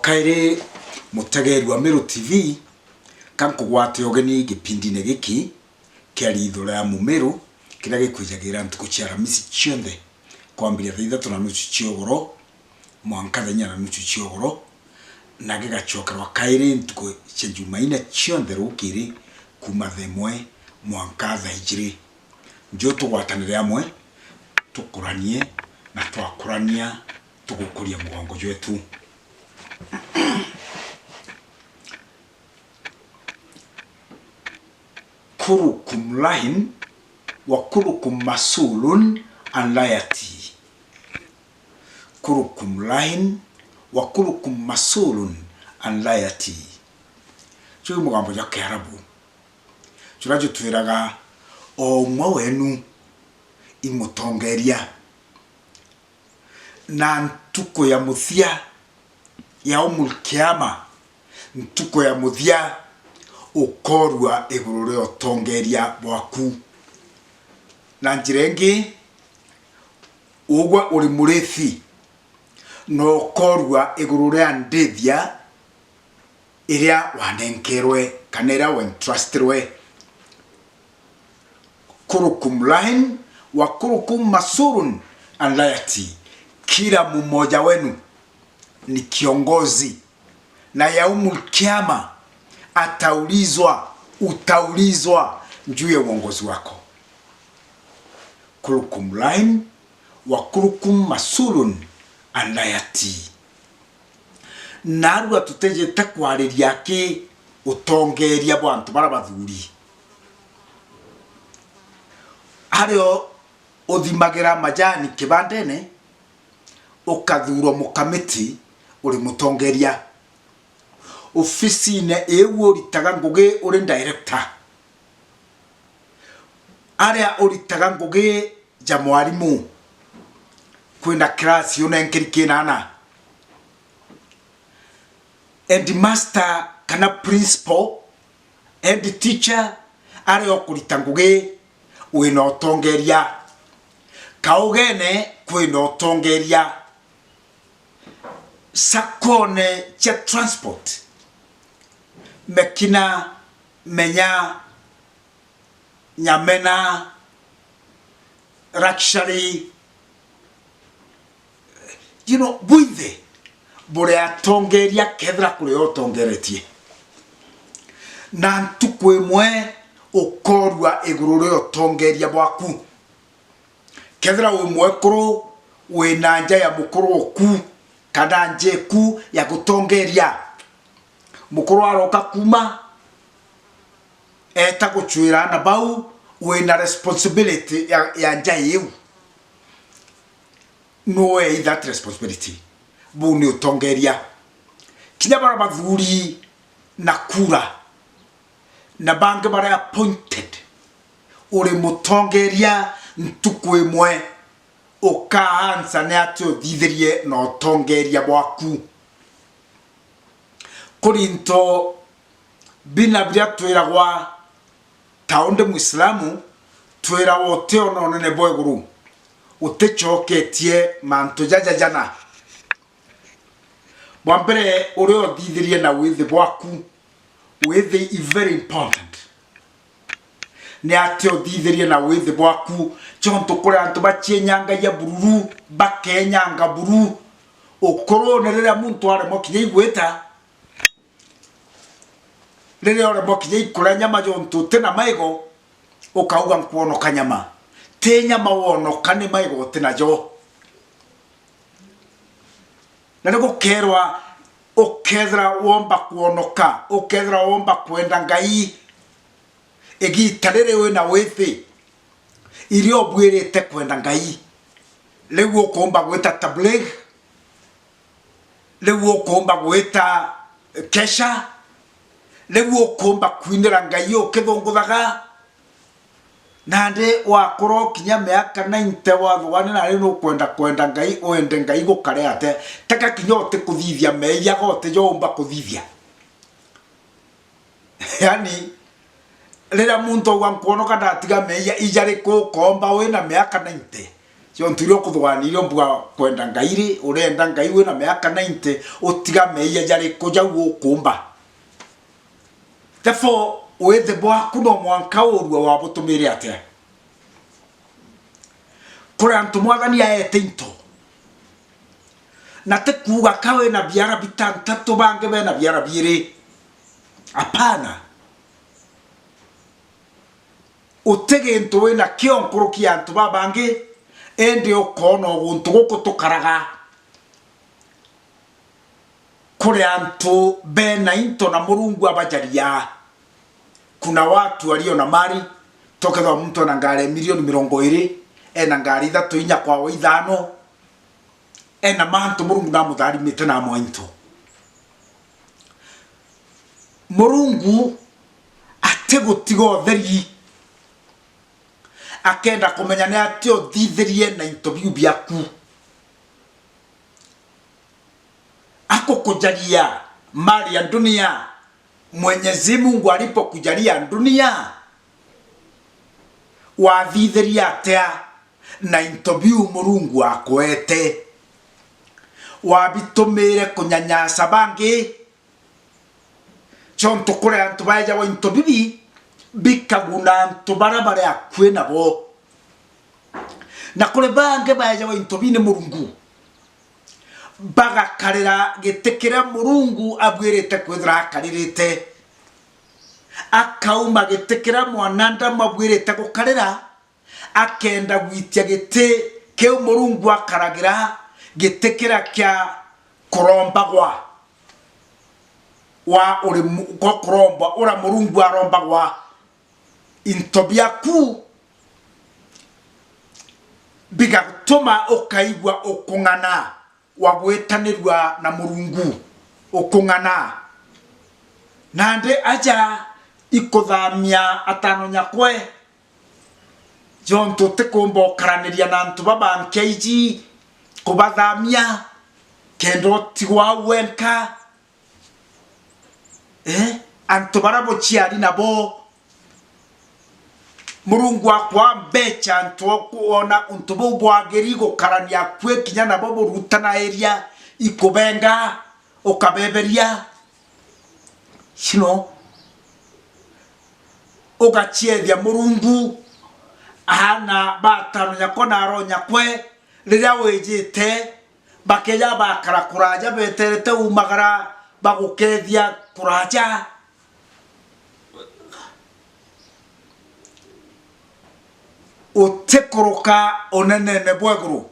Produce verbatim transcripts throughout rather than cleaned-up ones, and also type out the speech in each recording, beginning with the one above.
Kairi mutegeri wa Meru T V, ka nkugwate ugeni gipindine giki kia Ritho ria Mumiru, kiria gikwijagira ntuku cia Aramisi cionthe, kwambiria thaa ithatu na nusu cia ugoro mwanka thaa inya na nusu cia ugoro, na gigacokerwa kairi ntuku cia Jumaine cionthe rukiri kuuma thaa imwe mwanka thaa ijiri. Nju tugwatanire amwe, tukuranie, na twakurania, tugukuria mugongo jwetu. Kurukum lahin wa kurukum masulun an layati. Kurukum lahin wa kurukum masulun an layati. Juu mugambo jwa Kiarabu juria jutwiraga, o umwe wenu i mutongeria, na ntuku ya muthia, Yaumul Kiama, ntuku ya muthia, ukorua iguru ria utongeria bwaku. Na njira ingi, ugwe uri murithi, na ukorua iguru ria ndithia iria wanenkerwe kana iria wentrustirwe. Kurukum lahin wa kurukum masulun an layati. Kila mmoja wenu ni kiongozi, na Yaumul Kiama ataulizwa, utaulizwa juu ya uongozi wako. Kurukum lahin wa kurukum masulun an layati. Naarua tutejete kwariria ki utongeria bwa antu baria bathuri. Ario uthimagira majani kibandene, ukathurwa mukamiti uri mutongeria. Ofisine iu uritaga ngugi uri director. Aria uritaga ngugi ja mwarimu, kwina kirasi unenkeri kinana. Headmaster kana principal, head teacher, aria ukurita ngugi, wina utongeria. Kaugene kwina utongeria. Sakone cia transport, Mekina, Menya, Nyamena, Luxury, you know, bwinthe buri atongeria kethira kuri o utongeretie. Na ntuku imwe ukorua iguru ria utongeria bwaku. Kethira wi mwekuru, wina nja ya mukuru oku, kana nja eku ya gutongeria. Mukuru aroka kuuma, eeta gucwira aana bau, wina responsibility ya, ya nja iu. Nuwe that responsibility. Buu ni utongeria. Kinya baria bathuri na kura, na bangi baria appointed, uri mutongeria ntuku imwe. Ukaansa ni atia uthithirie na utongeria bwaku? Kurinto bina biria twiragwa, ta undi Muislamu, twiragwa utiona unene bwa iguru, uticoketie mantu jaja jana. Bwa mbere, uria uthithirie na withi bwaku. Withi is very important. Ni atia uthithirie na withi bwaku? Jontu kuri antu bacienyangagia bururu, bakenyanga buru. Ukurune, riria muntu aremwa kinya igwita, riria uremwa kinya ikuria nyama jontu utina maigo, ukauga, "Nkwonoka nyama." Ti nyama wonoka, ni maigo utina jo. Na ni gukeerwa, ukethira womba kwonoka, ukethira womba kwenda Ngai, igiita riri wina withi, iria ubuirite kwenda Ngai, riu ukumba gwita tabligh, riu ukumba gwita kesha, riu ukumba kwinira Ngai ukithunguthaga. Nandi wakura ukinya miaka ninety, wathuga ni nari nukwenda kwenda Ngai, wende Ngai gukare ate? Teka kinya utikuthithia meeyia, ga utijo umba kuthithia. Yaani, riria muntu auga, "Nkwonoka ndatiga meeyia," ija riku ukomba wina miaka ninety? Ciontu iria ukuthugania irio mbuga kwenda Ngai ri, urenda Ngai wina miaka ninety, utiga meeyia jariku jau ukumba? Therefore, withi bwaku no mwanka uurue wabutumire atia? Kuri antu Mwathani aete into. Na ti kuuga ka wina biara bitantatu, bangi bena biara biiri. Apana. Uti gintu wina kio nkuruki ya antu babangi, indi ukoona o guntu guku tukaraga. Kuri antu bena into na Murungu abajaria. Kuna watu walio na mali, tokethwa muntu ena ngari ya milioni mirongo iri, ena ngari ithatu, inya, kwawe ithano, ena mantu Murungu namutharimite na amwa into. Murungu atigutiga utheri, akenda kumenya ni atia uthithirie na into biu biaku. Akukujalia mali ya dunia. Mwenyezi Mungu alipokujalia dunia, wathithirie atia na into biu Murungu akwete? Wabitumire kunyanyasa bangi? Ciontu kuri antu baejagwa into bibi bikaguna antu baria bari akui nabo. Na kuri bangi baejagwa into bibi ni Murungu, bagakarira giti kiria Murungu abwirite kwithira akaririte. Akauma giti kiria mwanadamu abwirite gukarira, akenda gwitia giti kiu Murungu akaragira, giti kiria kia kurombagwa. Wa uri mu-, gwa kurombwa, uria Murungu arombagwa. Into biaku bigatuma ukaigua ukung'ana wa gwitanirua na Murungu, ukung'ana. Nandi aja ikuthamia atano nyakwe, jontu utikumba ukaraniria na antu babangi aiji kubathamia, kenda utigwa au wenka. Eh? Antu baria buciari nabo, Murungu akwaa mbecha, antu okwona untu buu bwagiri gukarania akui kinya nabo burutana area ikubenga, ukabeberia. You know? Ugaciethia Murungu, aana batano nyakwa na aro nyakwe, riria wijite, bakeja bakara kuraja, beterete umagara bagukethia kuraja. Utikuruka unenene bwa iguru,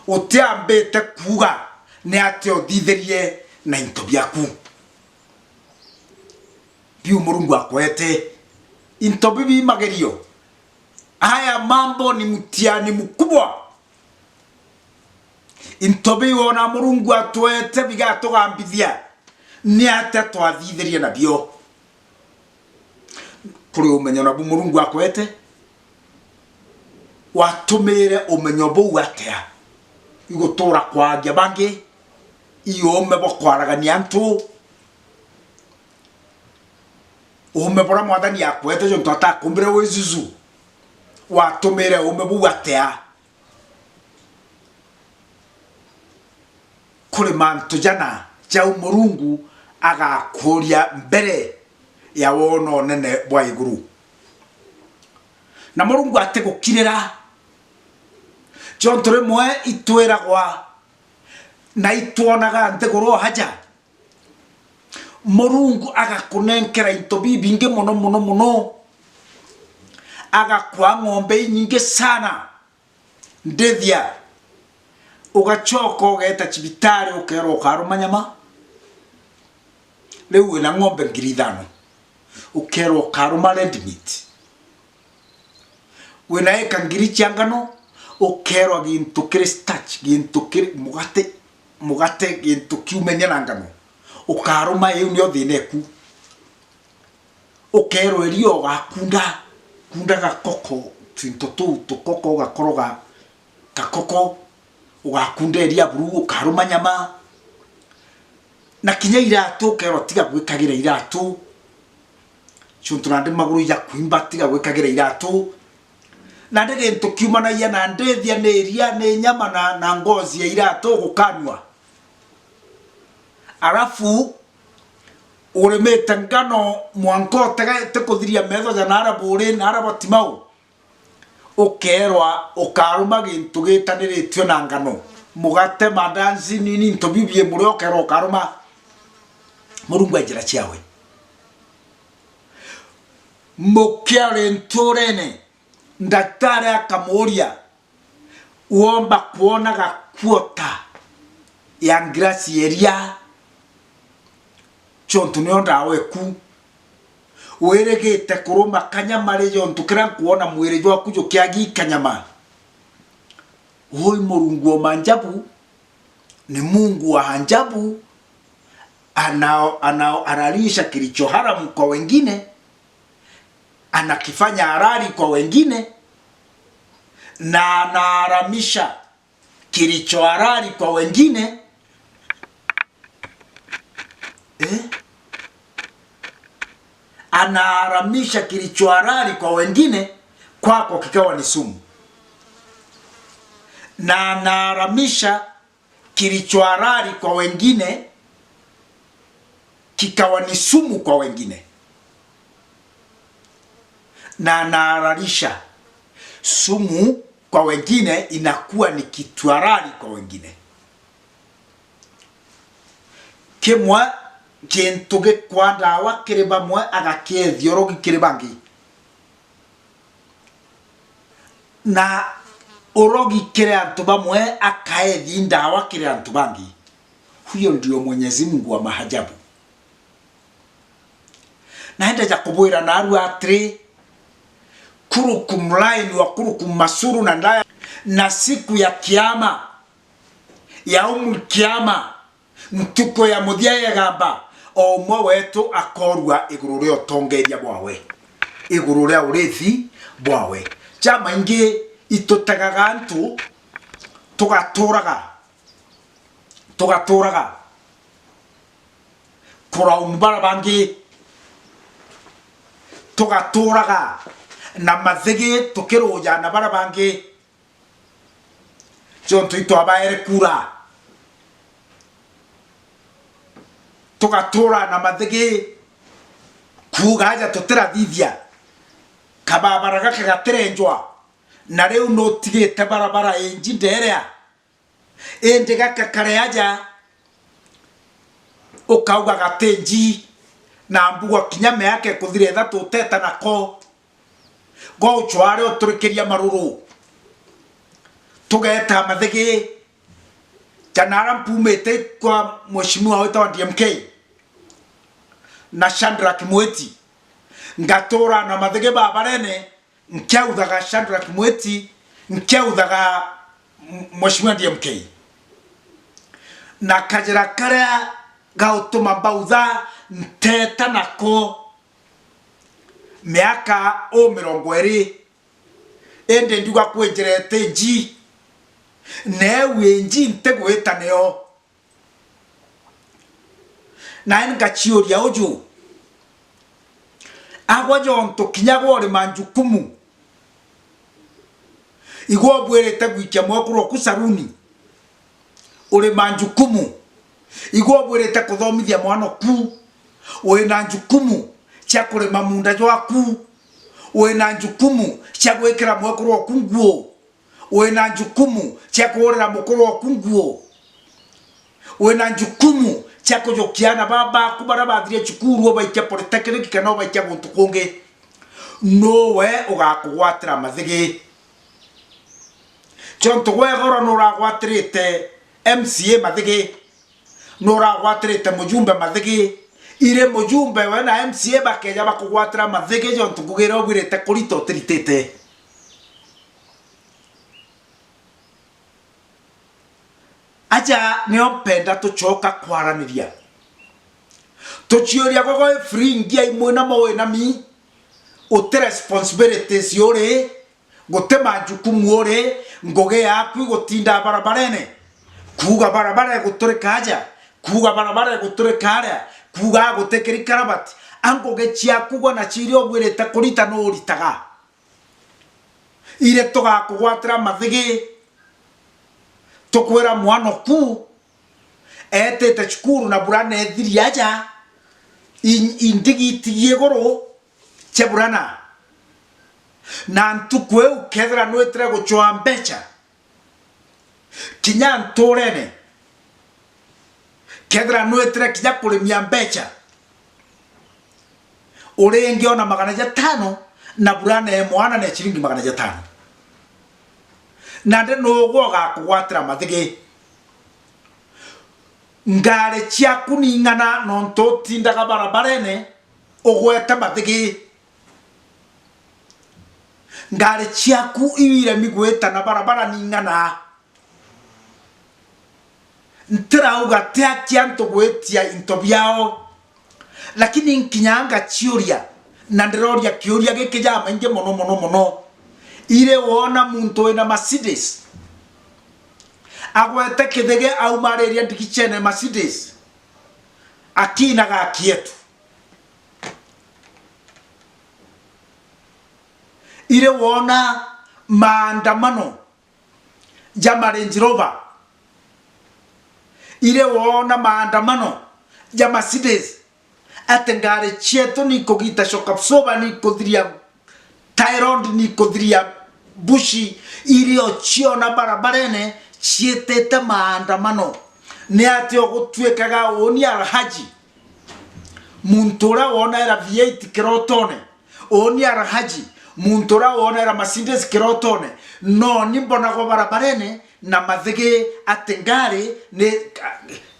utiambite kuuga ni atia uthithirie na into biaku biu Murungu akwete. Into bibi magerio. Haya mambo ni mtihani mkubwa. Into biu ona Murungu atwete bigatugambithia, ni atia twathithirie nabio? Kuri umenyo nabu Murungu akwete, watumire umenyo buu atia? Igutura kwaria bangi, i uume bwa kwaragania antu, uume buria Mwathani akwete jontu atakumbire wi Zuzu, watumire uume buu atia? Kuri mantu jana jau Murungu agakuuria mbere ya woona unene bwa iguru. Na Murungu atigukirira, jontu rimwe itwiragwa na itwonaga nthiguru o haja. Murungu agakunenkera into bibingi mono, mono, mono. Agakua ng'ombe inyingi sana. Ndithia. Ugacoka ugeeta cibitari, ukeerwa ukaruma nyama. Riu wina ng'ombe ngiri ithano, ukeerwa ukaruma red meat. Wina eka ngiri cia ngano, ukeerwa gintu kiri starch, gintu kiri mugate, mugate, gintu kiumenia na ngano, ukaruma, iu nio thina eku. Ukeerwa iria ugakunda, kunda gakoko, twinto tuu tukoko, ugakoroga gakoko, ugakunda iria buru, ukaruma nyama. Na kinya iratu ukeerwa tiga gwikagira iratu. Ciontu nandi maguru ijakwimba, tiga gwikagira iratu. Na ni gintu kiumanagia na ndithia, ni iria, ni nyama na, na ngozi ya iratu ugukanua. Arafu urimite ngano mwanka utege ti kuthiria metho ja nara buri, nara batimau. Ukeerwa ukaruma gintu gitaniritue na ngano. Mugate, mandazi, nini, into biu bie murio ukeerwa ukaruma. Murungu e njira ciawe. Mukia uri nturene, ndagitari akamuuria, "Womba kwonaga quarter ya ngirasi ya iria?" Chontu nio ndawa eku. Wirigite kuruma kanyama ri, jontu kiria nkwona mwiri jwaku jukiagi kanyama? Woi Murungu wa maajabu, ni Mungu wa ajabu, anao, anao, analisha kilicho haramu kwa wengine, anakifanya halali kwa wengine, na anaharamisha kilicho halali kwa wengine, eh? Anaharamisha kilicho halali kwa wengine, kwako kikawa ni sumu. Na anaharamisha kilicho halali kwa wengine, kikawa ni sumu kwa wengine. Na anahalalisha sumu kwa wengine, inakuwa ni kitu halali kwa wengine. Kimwe kintu gikwa ndawa kiri bamwe, agakiethia urogi kiri bangi. Na urogi kiri antu bamwe, akaethi ndawa kiri antu bangi. Huyo ndio Mwenyezi Mungu wa maajabu. Na endeja kubwira narua atiri, "Kurukum lain wa kurukum masuru na ndaya." Na siku ya kiama, yaumul kiama, ntuku ya muthia yegamba, o umwe wetu akoorua iguru ria utongeria bwawe, iguru ria urithi bwawe. Jamaingi itutegaga antu, tugaturaga, tugaturaga kuraumu bara bangi, tugaturaga na mathigi, tukiruja na bara bangi. Jontu itwabaere kura, tugatura na mathigi, kuuga aja tutirathithia, kababara gaka gatirenjwa, na riu nutigite barabara inji nderea, indi gaka kare aja, ukauga gatinji, na mbugo kinya miaka ikuthira ithatu uteta nako. Gauchwa aria uturikiria maruru, tugeta mathigi, kana aria mpumite kwa mheshimiwa witwa D M K na Shadrack Mwiti, ngatura na mathigi babarene, nkiauthaga Shadrack Mwiti, nkiauthaga m-, mheshimiwa D M K. Na kajira karia gautuma mbautha nteta nako, miaka u mirongo iri, indi ndiuga kwi njira itinji, na iu inji ntigwita niyo. Nae ngachiuria uju, agwe jontu kinya gwe uri manjukumu, igwe ubwirite gwikia mwekuru oku saruni, uri manjukumu. Igwe ubwirite kuthomithia mwana oku, uri na njukumu cia kurima munda jwaku, uri na njukumu cia gwikira mwekuru oku nguo, uri na njukumu cia kugurira mukuru oku nguo, uri na njukumu cia kujukia aana ba-, baku baria bathirie cukuru ubaikia polytechnic kana ubaikia guntu kungi. Nuwe ugakugwatira mathigi? Jontu gwe goro nuragwatirite M C A mathigi, nuragwatirite mujumbe mathigi. Iri mujumbe we na M C A bakeja bakugwatira mathigi, jontu ngugi iria ubwirite kurita utiritite. Aja nio mpenda tucoka kwaraniria. Tuciuria gogo free ngiai mwinamo winami, uti responsibilities uri, guti majukumu uri, ngugi yaku igutinda barabarene, kuuga barabara iguturika aja, kuuga barabara iguturika aria, kuuga gutikiri karabati. A ngugi ciaku gwe na ciria ubwirite kurita nuuritaga? Ire tugakugwatira mathigi, tukwira mwana oku etite cukuru na burana ethiri aja, in-, indigi itigi iguru cia burana. Na ntuku iu kethira nwitire gucwaa mbeca, kinya nturene, kethira nwitire kinya kurimia mbeca, uringi ona magana jatano, na burana e mwana ne ciringi magana jatano. Nandi nugwe ugakugwatira mathigi. Ngari ciaku ni ing'ana nontu utindaga barabarene ugwete mathigi. Ngari ciaku iu iremi gwita na barabara ni ing'ana. Ntirauga ti aki antu gwitia into biao, lakini nkinya ngaciuria, na ndiroria kiuria giki jamaingi mono, mono, mono. Iri wona muntu wina Mercedes agwete kithigi aumariria ndigicene Mercedes, akinaga akietu? Iri wona maandamano ja ma Range Rover, iri wona maandamano ja Mercedes, ati ngari cietu ni ikugita shock absorber, ni ikuthiria tie rod, ni ikuthiria bushi, iri o ciona barabarene ciitite maandamano? Ni atia ugutuikaga uuni Alhaji, muntu uria wona era V eight kirotone, uuni Alhaji, muntu uria wona era Mercedes kirotone, no ni mbonagwa barabarene na mathigi ati ngari ni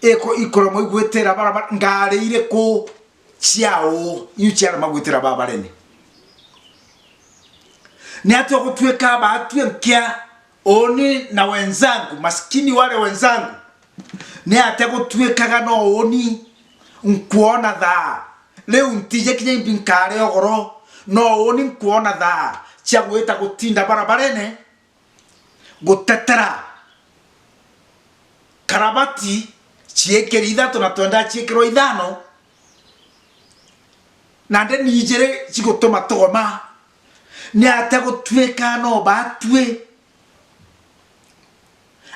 iku-, ikuremwa igwitira barabara, ngari iriku cia uu iu ciarema gwitira barabarene? Ni atia ugutuika batue nkia uuni na wenzangu, maskini wale wenzangu? Ni atia gutuikaga no uuni nkwona thaa? Riu ntiji kinya imbi nkare ugoro, no uuni nkwona thaa cia gwita gutinda barabarene gutetera karabati ciikiri ithatu na twenda ciikirwa ithano, na ndeni ijiri cigutuma tugoma. Ni atia gutuika no batue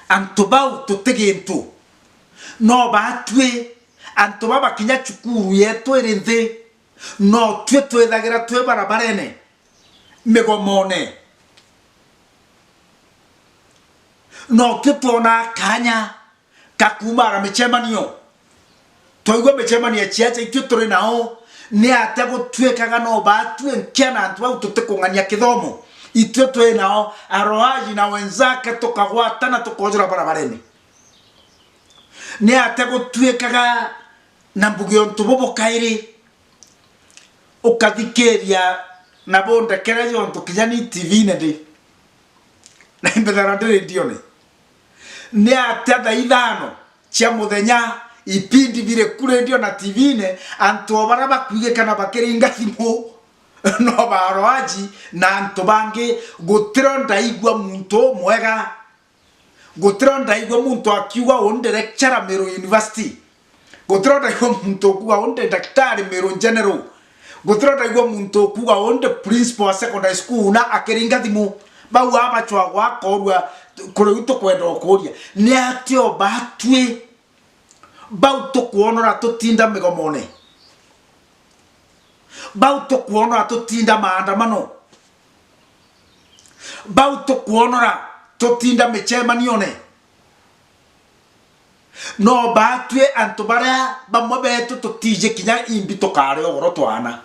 antu bau tuti gintu? No batue antu baba kinya cukuru yetu iri nthi, no tue twithagira twi barabarene migomone. No tue twonaa kanya ka kuumara micemanio. Twaigua micemanio ya ciaca itue turi nao, ni atia gutuikaga no batue nkia na antu bau tutikung'ania kithomo itue turi nao, Aroaji na wenzake, tukagwatana tukoojura barabarene? Ni atia gutuikaga na mbuge untu bubu kairi, ukathikiria na bundekere untu kinya ni T V-ine ndi, na imbethera ndi rendione? Ni atia thaa ithano cia muthenya ipindi biri ku rendio na T V-ine, antu o baria bakwigikana bakiringa thimu no Baroaji na antu bangi, gutiro ndaigua muntu umwega. Gutiro ndaigua muntu akiuga undi lecturer Meru University. Gutiro ndaigua muntu ukuuga undi daktari Meru General. Gutiro ndaigua muntu ukuuga undi principal wa secondary school na akiringa thimu. Bau abacwagwa akorua, kuri u tukwenda ukuria. Ni atio batwi bau tukwonora tutinda migomone? Bau tukwonora tutinda maandamano? Bau tukwonora tutinda micemanione? No batwi antu baria bamwe betu tutiji kinya imbi tukare ugoro twana.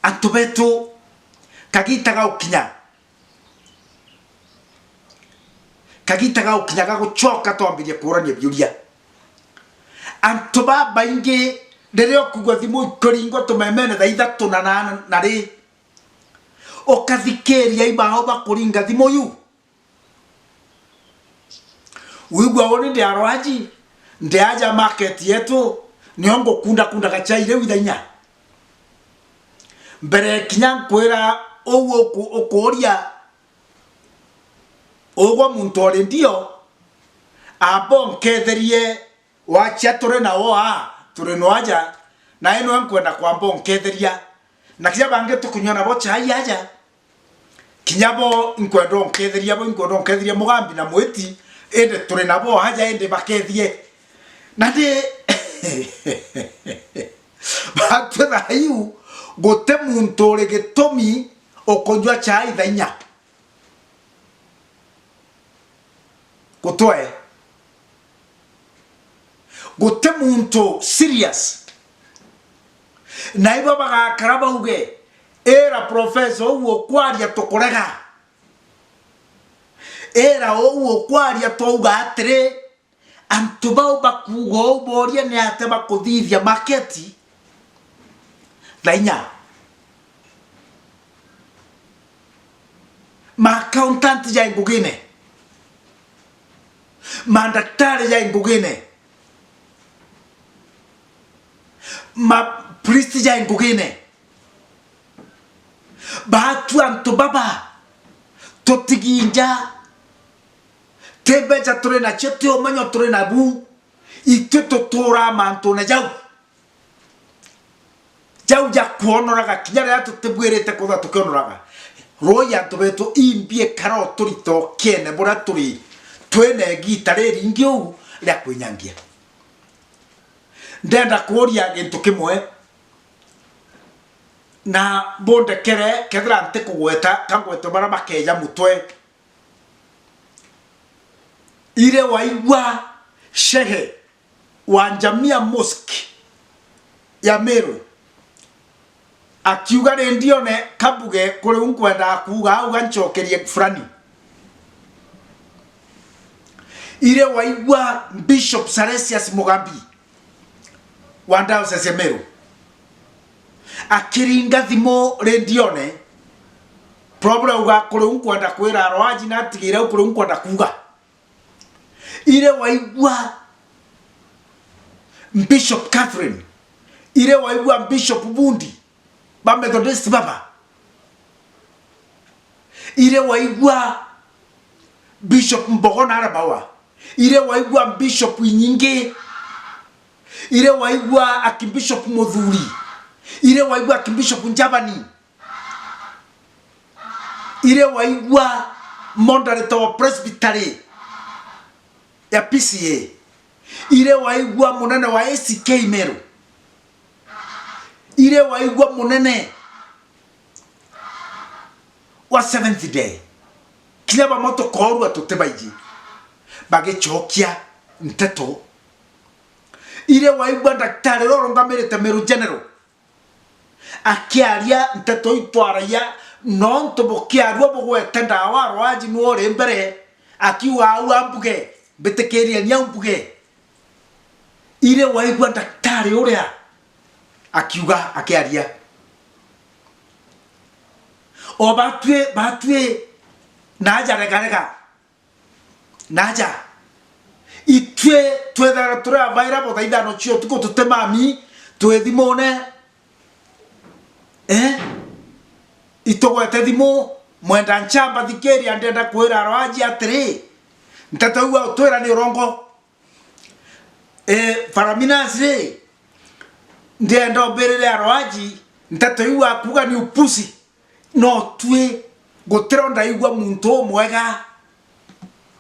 Antu betu, kagita gaukinya, kagita gaukinya ga gucoka twambirie kuurania biuria. Antu babaingi, riria ukugua thimu ikuringwa tumemene thaa ithatu na nana na ri, ukathikiria ibao bakuringa thimu yu. Wigua uni ndi Aroaji, ndi aja market yetu, nio ngukunda kunda gachai riu ithaa inya. Mbere kinya nkwira uu uku-, ukuuria ugwe muntu uri ndio, amba unketherie wacha turi na wo aa, turi no aja, Na ino nkwenda kwamba unketheria. Na kinya bangi tukunywa nabo chai aja. Kinya bo inkwenda unketheria, bo inkwenda unketheria Mugambi na Mwiti, indi turi nabo aja indi bakethie. Na ndi batwi thayu guti muntu uri gitumi ukunywa chai thaa inya. Gutwe. Guti muntu serious. Na ibo bagakara bauge, "Ira professor uu ukwaria tukurega. Ira uu ukwaria twauga atiri." Antu bau bakuuga uu boria ni atia bakuthithia market thaa inya? Ma accountant jai ngugine, mandaktari jai ngugine, ma priest jai ngugine. Baatu antu baba tutiginja. Ti mbeca turi nacio, ti umenyo turi nabu. Itwi tuturaa mantune jau, jau ja kwonoraga, kinya riria tutibwirite kwithirwa tukionoraga. Rui antu betu, imbi ikara uturita ukiene buria turi, twina igiita riringi uu ria kwinyangia. Ndenda kuuria gintu kimwe, na bundekere kethira ntikugweta, ka ngwete baria bakeeja mutwe. Ire waigua shehe wa Jamia Mosque ya Meru akiuga, "Rindione, kambuge kuri u nkwendaa kuuga, auga ncokerie fulani." Ire waigua Bishop Salesius Mugambi wa Diocese ya Meru akiringa thimu rendione, probably auga, "Kuri u nkwenda kwira aroaji na atigire u kuri u nkwenda kuuga." Ire waigua Bishop Catherine, ire waigua Bishop Bundi, ba Methodist baba, ire waigua Bishop Mbogo na aria bawa, ire waigua Bishop inyingi, ire waigua Archbishop Muthuri, ire waigua Archbishop Njabani, ire waigua moderator wa Presbytery ya P C A, ire waigua munene wa A C K Meru, ire waigua munene wa Seventh Day, kinya bamwe tukoorua tutibaiji, bagicokia nteto. Ire waigua ndaktari uria urungamirite Meru General akiaria nteto itwaragia, nontu bukiarua bugwete ndawa, aroaji niwe uri mbere, akiuga, "Au ambuge, mbitikirie ni au mbuge." Ire waigua ndaktari uria akiuga, akiaria. O batwi, batwi, na aja regarega. Naja, itwi twethagirwa turi abaira bo thaa ithano cia utuku, tutimami, twi thimune. Eh? Itugwete thimu, mwenda nchamba thikiria, ndenda kwira aroaji atiri, nteto iu utwira ni urongo. Eh, Faraminas ri, ndienda umbirire aroaji, nteto iu akuuga ni upuzi. No twi, gutironda igua muntu umwega,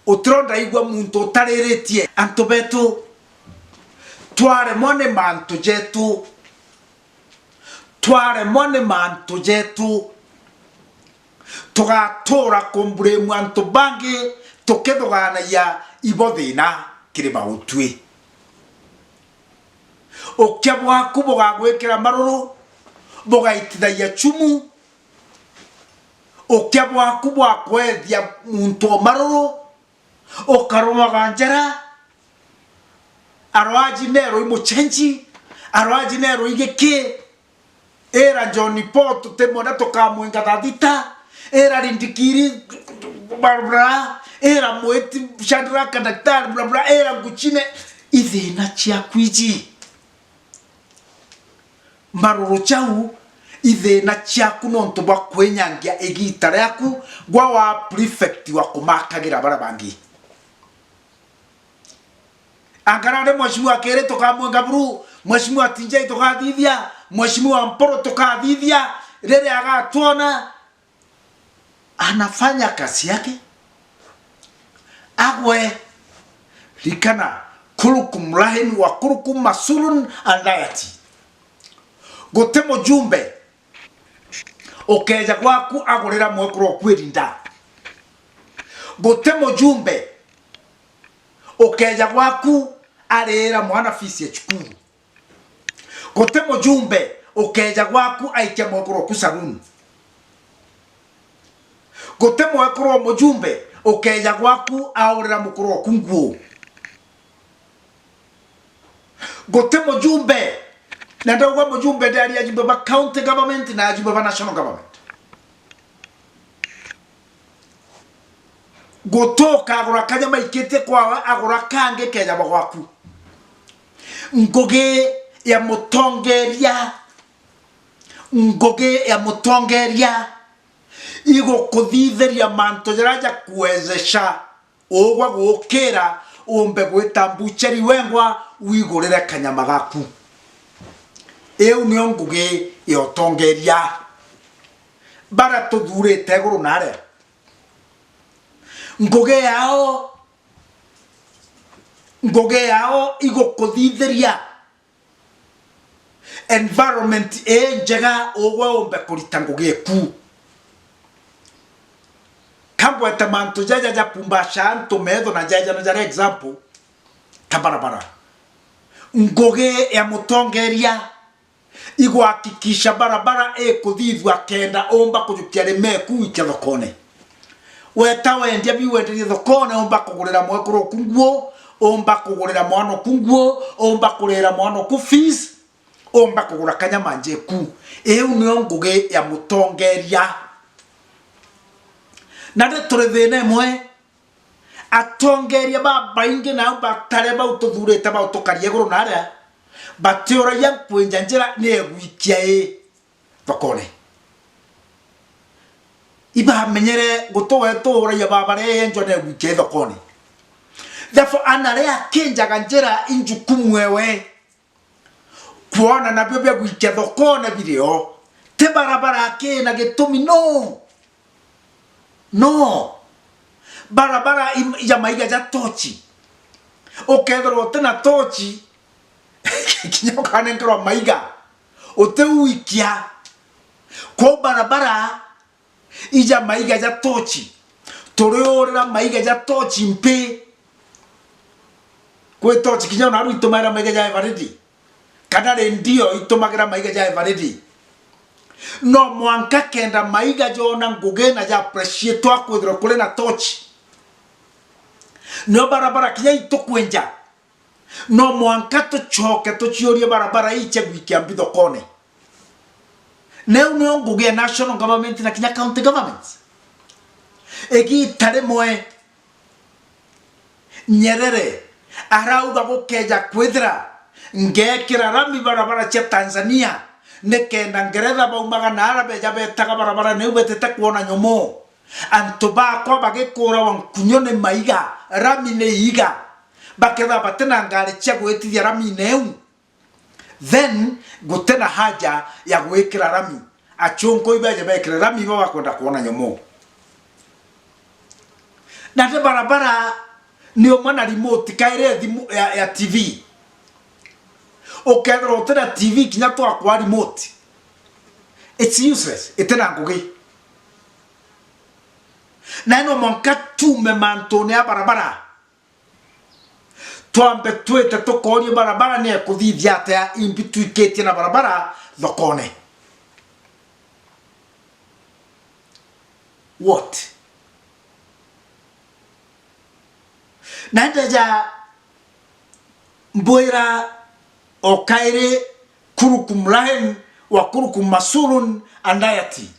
utironda igua muntu utariritie. Antu betu, twaremwa ni mantu jetu, twaremwa ni mantu jetu, tugatura kumburimwa antu bangi, tukithuganagia ibo thina kiri bautwi. Ukia bwaku bugagwikira maruru, bugaitithagia chumu. Ukia bwaku bwa kwethia muntu o maruru, ukarumaga njara. Aroaji nerwa i muchenji, aroaji nerwa i giki. Ira John Paul tutimwenda tukamwinga thathita. Ira Rindikiri, bla, bla, ira Mwiti Shadraka daktari, bla, bla, ira Nguchine. Ithina ciaku iji. Maruru jau, ithina ciaku nontu bwa kwinyangia igiita riaku, gwa wa prefect wa kumakagira baria bangi. Angara rimwe mheshimiwa akiri tukamwinga buru, Mheshimiwa Tinjai tukathithia, Mheshimiwa Mpuru tukathithia, riria agatwona anafanya kazi yake. Agwe, rikana, kurukum rahin wa kurukum masulun and ayati. Guti mujumbe ukeja gwaku agurira mwekuru oku irinda. Guti mujumbe ukeja gwaku ariira mwana fees ya cukuru. Guti mujumbe ukeja gwaku aikia mwekuru oku saloon. Guti mwekuru o mujumbe ukeja gwaku aurira mukuru oku nguo. Guti mujumbe, na ndauga mujumbe, ndiaria ajumbe ba county government na ajumbe ba national government. Guti ukagura kanyama ikitie kwawe, agura kangi keja ba gwaku. Ngugi ya mutongeria, ngugi ya mutongeria igukuthithiria mantu jaria jakuwezesha ugwa gukira umbe gwita mbucheri wengwa wigurire kanyama gaku. Iu niyo ngugi ya utongeria bara tuthurite iguru na aria. Ngugi yao, ngugi yao igukuthithiria environment injega ugwe umbe kurita ngugi eku. Kangwete mantu jaja japumbasha antu metho na jaja na jara example ta barabara. Ngugi ya mutongeria igwakikisha barabara ikuthithua kenda umba kujukia rime eku wikia thokone. Weta wendia biu wenderie thokone, umba kugurira mwekuru oku nguo, umba kugurira mwana oku nguo, umba kurira mwana oku fees, umba kugura kanyama njeku. Iu niyo ngugi ya mutongeria. Na ri turi thina imwe, atongeria babaingi nao batare bau tuthurite bau tukaria iguru na aria, batiuragia nkwinja njira ni egwikia ii thokone. Ibamenyere guti wetu uragia babare enjwa ni egwikia ii thokone. Therefore, ana ria akinjaga njira injukumu ewe kwona nabio bia gwikia thokone birio. Ti barabara akina gitumi, no. No. Barabara im-, ya maiga ja tochi. Ukethirwa uti na tochi, kinya ukanenkerwa maiga, uti wikia. Kwou barabara ija maiga ja tochi. Turiurira maiga ja tochi mpi. Kwi tochi kinya ona aru itumagira maiga ja eveready. Kana rendio itumagira maiga ja eveready. No mwanka kenda maiga jona ngugi na ja appreciate akwithirwa kuri na tochi. Nio barabara kinya itukwinja. No mwanka tucoke tuciurie barabara ii cia gwikia mbi thokone. Neu nio ngugi ya national government na kinya county government. Igita rimwe Nyerere arauga gukeja kwithira ngekira rami barabara cia Tanzania, nikenda Ngeretha baumaga naara beja betaga barabara neu betite kwona nyomo. Antu bakwa bagikuurawa nkunyo ni maiga, rami ni iiga. Bakethira bati na ngari cia gwitithia rami-ini iu, then guti na haja ya gwikira rami. Achunku ibeje bekire rami ibo bakwenda kwona nyomo. Na ndi barabara ni umwe na remote kairi ya thimu ya, ya T V. Ukethirwa uti na T V kinya twakwa remote. It's useless, iti na ngugi. Na no mwanka tuume mantune ya barabara. Twambe twite tukoorie barabara ni ekuthithia atia imbi twikitie na barabara thokone. What? Na ndeja mbwira o kairi kurukum rahin wa kurukum masulun andayati.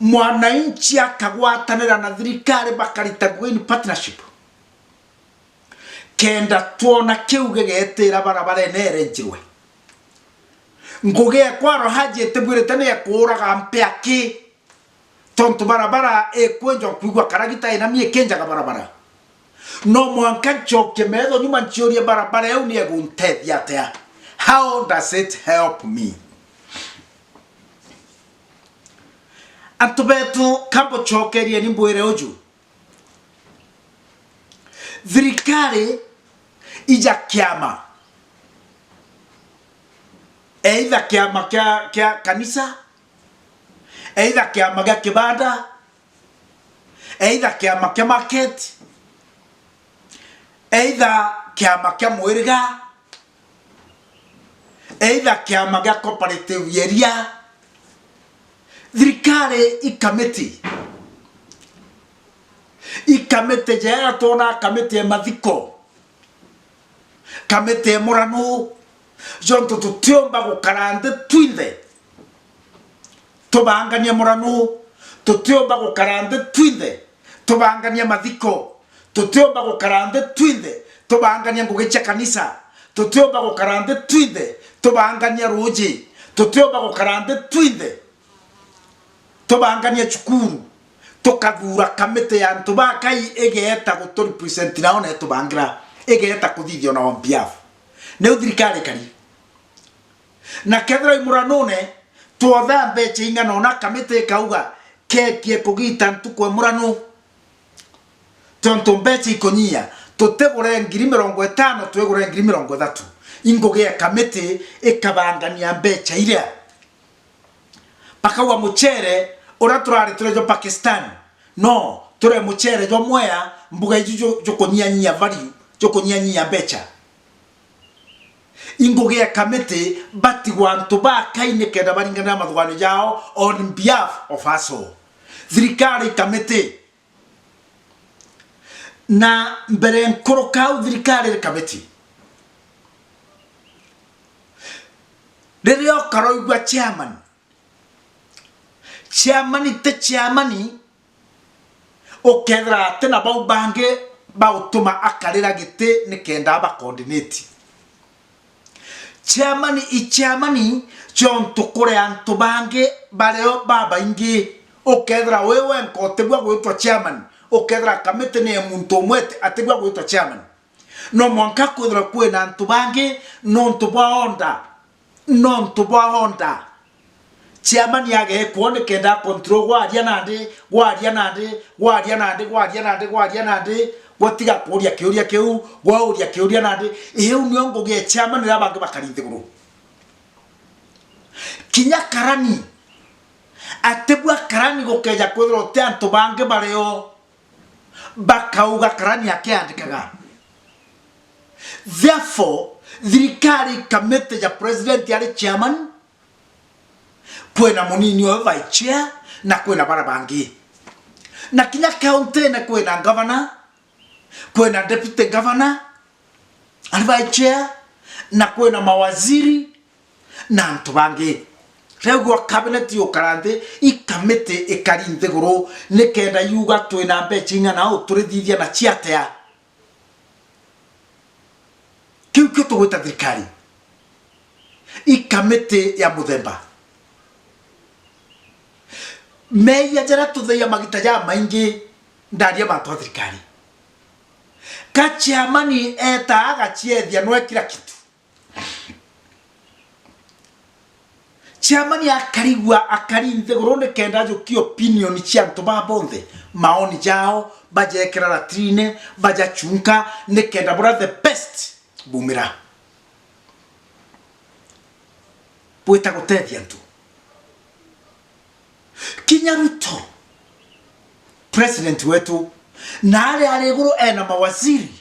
Mwananchi akagwatanira na thirikari bakarita ngugi in partnership. Kenda twona kiu gigetira barabarene irenjirwe. Ngugi ekwa Rohaji itibwirite ni ekuuraga mpi aki. Tontu barabara ikwenjwa nkwigua karagita inami ikinjaga barabara. No mwanka ncokie metho nyuma nciurie barabara iu ni eguntethia atia? How does it help me? Antu betu, kambucokerie ni mbwire uju. Thirikari ija kiama. Either kiama kia, kia kanisa, either kiama gia kibanda, either kiama kia market, either kiama kia mwiriga, either kiama gia cooperative area, thirikari i kamiti. I kamiti jeera twona kamiti ya mathiko, kamiti ya muranu, jontu tutiumba gukara nthi twinthe tubangania muranu, tutiumba gukara nthi twinthe tubangania mathiko, tutiumba gukara nthi twinthe tubangania ngugi cia kanisa, tutiumba gukara nthi twinthe tubangania ruuji, tutiumba gukara nthi twinthe tubangania cukuru, tukathuura kamiti ya antu bakai igeeta gutu represent nao na itubangira, igeeta kuthithia ona on behalf. Niu thirikari ikari. Na kethira i muranune, twotha mbeca ing'ana una, kamiti ikauga, kekie kugita ntuku e muranu. Tontu mbeca ikunyia, tutigure ngiri mirongo itano, twigure ngiri mirongo ithatu. Ingugi ya kamiti ikabangania mbeca iria. Bakauga mucere uria turari turi jwa Pakistan, no, turi mucere jwa Mwea, mbuga iju ju-, jukunyianyia value, jukunyianyia mbeca. Ingugi ya kamiti batigwa antu bakai nikenda baringanira mathuganio jao on behalf of us all. Thirikari kamiti. Na mbere nkuruka au thirikari ri kamiti, riria ukaroigua chairman, chairman ti chairman ukethira ati na bau bangi bautuma akarira giti nikenda aba coordinate. Chairman i chairman, jontu kuri antu bangi bario babaingi. Ukethira wi wenka utibua gwitwa chairman, ukethira kamiti ni ya muntu umwe ati-, atibua gwitwa chairman. No mwanka kwithirwa kwina antu bangi nontu bwa order, nontu bwa order. Chairman ageekwo nikenda control gwaria nandi, gwaria nandi, gwaria nandi, gwaria nandi, gwaria nandi, gwatiga kuuria kiuria kiu, gwauria kiuria nandi. Iu nio ngugi ya chairman, riria bangi bakari nthiguru. Kinya karani, atibua karani gukeja kwithirwa uti antu bangi bario bakauga karani akiandikaga. Therefore, thirikari kamiti ja president ari chairman, kwina munini oyo vice chair, na kwina bara bangi. Na kinya county-ine kwina governor, kwina deputy governor, ari vice chair, na kwina mawaziri, na antu bangi. Riu gwa cabinet yukara nthi, i kamiti ikari nthiguru, nikenda yuga twina mbeca ing'ana uu, turithithia na ciatia. Kiu kio tugwita thirikari. I kamiti ya muthemba. Meeyia jaria tutheia magita jamaingi ndaria mantu a thirikari. Ka chairman eeta agaciethia nwe kila kitu. Chairman akarigua akari nthiguru nikenda ajukie opinion cia antu baa bonthe, maoni jao, bajekira latrine, bajachunka, nikenda buria the best bumira. Bwita gutethia antu. Kinya Ruto, president wetu, na ari ari iguru ena mawaziri,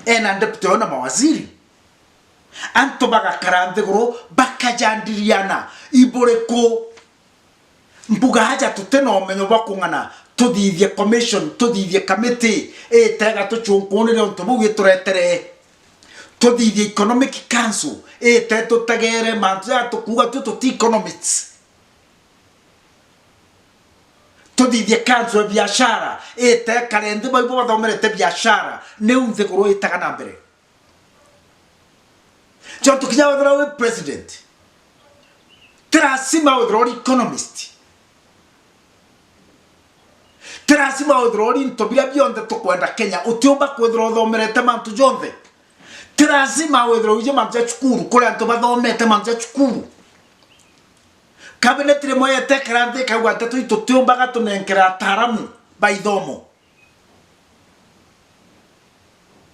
ena deputy na mawaziri. Antu bagakara nthiguru, bakajandiriana, iburiku mbuga aja tuti na umenyo bwa kung'ana, tuthithie commission, tuthithie kamiti itega tucunkunire untu buu ituretere. Tuthithie economic council ite tutegere mantu ja tukuuga tu tuti economists. Tuthithie council ya biashara ite kare nthi baibo bathomerete biashara, niu nthiguru itaga na mbere. Jontu kinya wethira wi president, ti lazima wethirwa uri economist. Ti lazima wethirwa uri into biria bionthe tukwenda Kenya. Utiumba kwethirwa uthomerete mantu jonthe. Ti lazima withirwe wiji mantu ja cukuru, kuri antu bathomete mantu ja cukuru. Cabinet rimwe yetekera nthi ikauga, nteto ii tutiumbaga tunenkera ataaramu ba ithomo.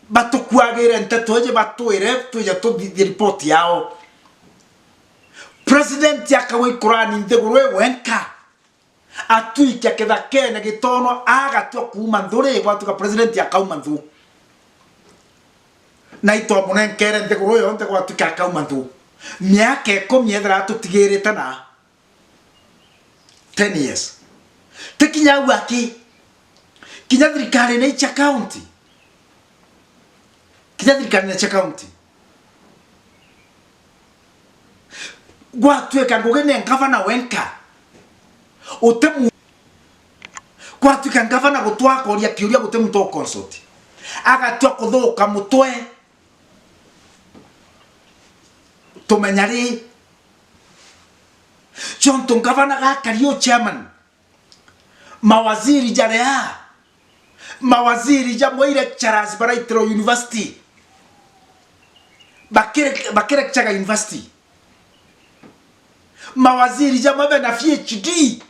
Batukuagire nteto iji, batwire twije tuthithie report yao. President akagwa ikurani nthiguru ii wenka. Atwikia kithakene gitono, agatua kuuma nthu ri, gwatuika president akauma nthu. Na itwamunenkere nthiguru yonthe, gwatuika akauma nthu. Miaka ikumi ethira atutigirite na ten years. Ti kinya au aki. Kinya thirikarine cia county. Kinya thirikarine cia county. Gwatuika ngugi ni ngavana wenka. Uti mu-, gwatuika ngavana gutwa akoria kiuria, guti muntu o consult. Agatua kuthuka mutwe. Tumenya ri? Jontu ngavana gakari u chairman. Mawaziri jaria. Mawaziri jamwe i lecturers baraitirwe university. Bakire-, bakilecture university. Mawaziri jamwe bena P H D.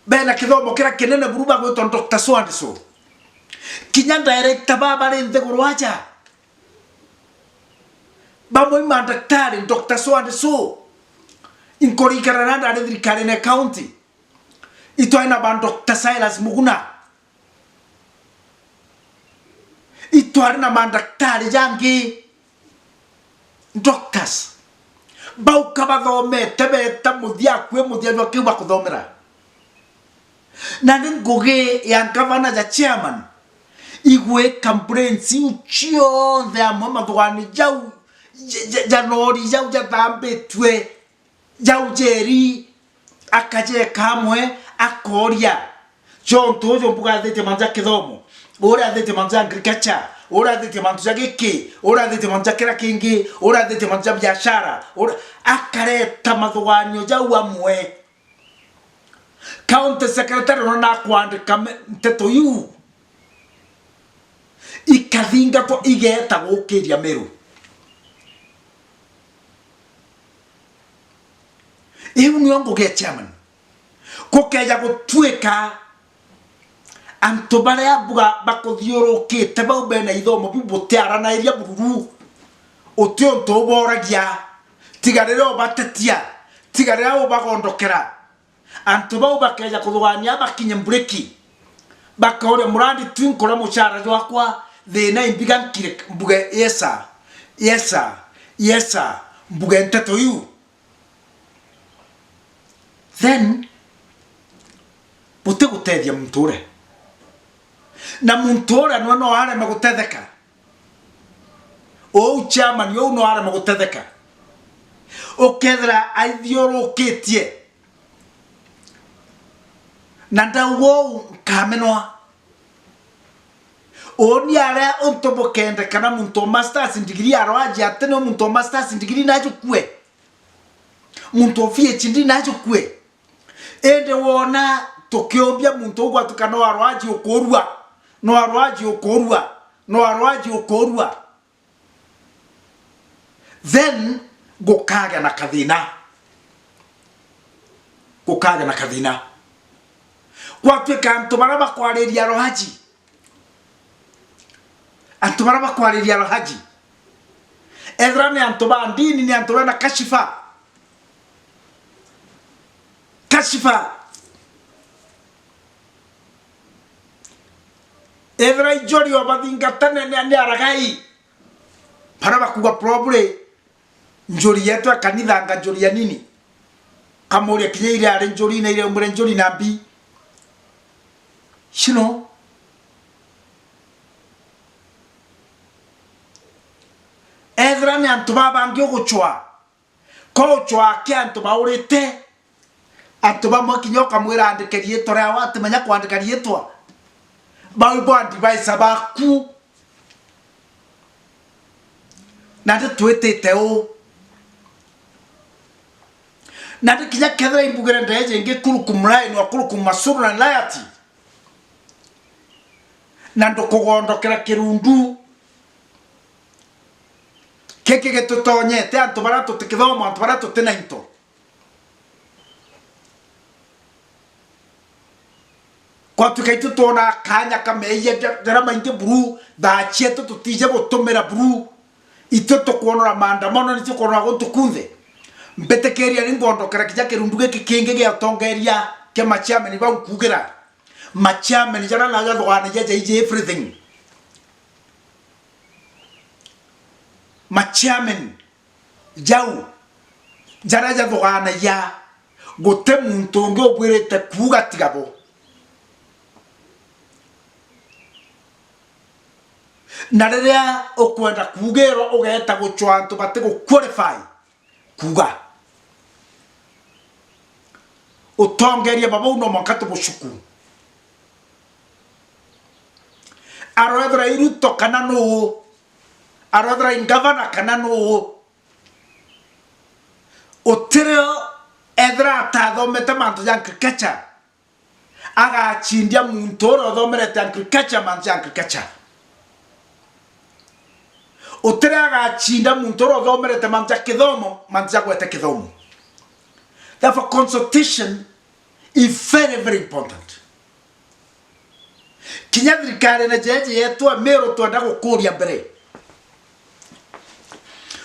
Bena kithomo kiria kinene buru bagwitwa Doctor so and so. Kinya director ba bari nthiguru aja. Bamwe i mandaktari, Doctor so and so. Inkuririkana na ndari thirikarine ya county. Itwari na ba Doctor Silas Muguna. Itwari na mandaktari jangi, doctors. Bauka bathomete, beeta muthia akui muthia jwa kiu bakuthomera. Na ni ngugi ya ngavana ja chairman igwika brains iu cionthe amwe, mathugani jau ja, ja, ja nori jau jathambitue, jau jeri, akajeka amwe, akoria. Jontu uju mbuga athitie mantu ja kithomo, uria athitie mantu ja agriculture, uria athitie mantu ja giki, uria athitie mantu ja kira kingi, uria athitie mantu ja biashara, uria, akareta mathuganio jau amwe. County secretary nona akwandika me-, nteto iu ikathingatwa, igeeta gukiria Meru. Iu nio ngugi ya chairman. Gukeja gutuika antu baria mbuga bakuthiurukite bau bena ithomo biu butiaranairia bururu, uti untu uboragia, tiga riria ubatetia, tiga riria ubagondokera. Antu bau bakeja kuthugania bakinye mburiki, bakauria, "Murandi tu nkuria mucara jwakwa, thina imbiga nkire mbuge, 'Yes sir, yes sir, yes sir,' mbuge nteto iu." Then, butigutethia muntu uria. Na muntu uria nwe no areme gutetheka. Uu chairman uu no areme gutetheka. Ukethira aithiurukitie. Na ndauga uu nkamenwa. Uuni aria untu bukendekana muntu o masters degree arwaji ati ni muntu o masters degree najukue. Muntu o P H D najukue. Indi wona tukiumbia muntu ugwatuka no arwaji ukurua, no arwaji ukurua, no arwaji ukurua, then gukagia na kathina. Gukagia na kathina. Gwatuika antu baria bakwariria arwaji, antu baria bakwariria arwaji, ethira ni antu ba ndini, ni antu bena kashifa. Kashifa. Ethira injuri o bathingatane ni, ni aragai. Baria bakuga probably njuri yetu ya kanitha anga njuri ya nini. Kamuria kinya iria ari njuri na iria umwire njuri na mbi. You know? Ethira ni antu babangi ugucwa. Ko ucwaa kia antu baurite, antu bamwe kinya ukamwira andike riitwa riao, atimenya kwandika riitwa. Bau bo advisor baku. Na ndi twitite uu. Na ndi kinya kethira imbugire ndeeje ingi kurukum line wa kurukum masuru na layati. Na ndukugondokera kirundu. Giki gitutonyete antu baria tutikithoma, antu baria tutina into. Kwatuika itu twona kanya ka meeyia ja-, jaria maingi buru, thaa cietu tutije gutumira buru. Itu tukwonora maandamano, ni tukwonora guntu kunthe. Mbitikiria ni ngondokera kinya kirundu giki kingi gia utongeria kia machairman bau nkuugira. Machairman jaria na jathuganagia jaiji everything. Machairman jau jaria jathuganagia, guti muntu ungi ubwirite kuuga tiga bo. Na riria ukwenda kuugirwa, ugeeta gucwa antu bati gu qualify kuuga. Utongeria baba uu no mwanka tubucuku. Aroethera i Ruto kana nuu, aroethera i ngavana kana nuu, utirio ethira atathomete mantu ja agriculture, agacindia muntu uria uthomerete agriculture, mantu ja agriculture. Utirio agacinda muntu uria uthomerete mantu ja kithomo, mantu ja gwete kithomo. Therefore, consultation is very, very important. Kinya thirikarine jeeji yetu ya Meru twenda gukuria mbere,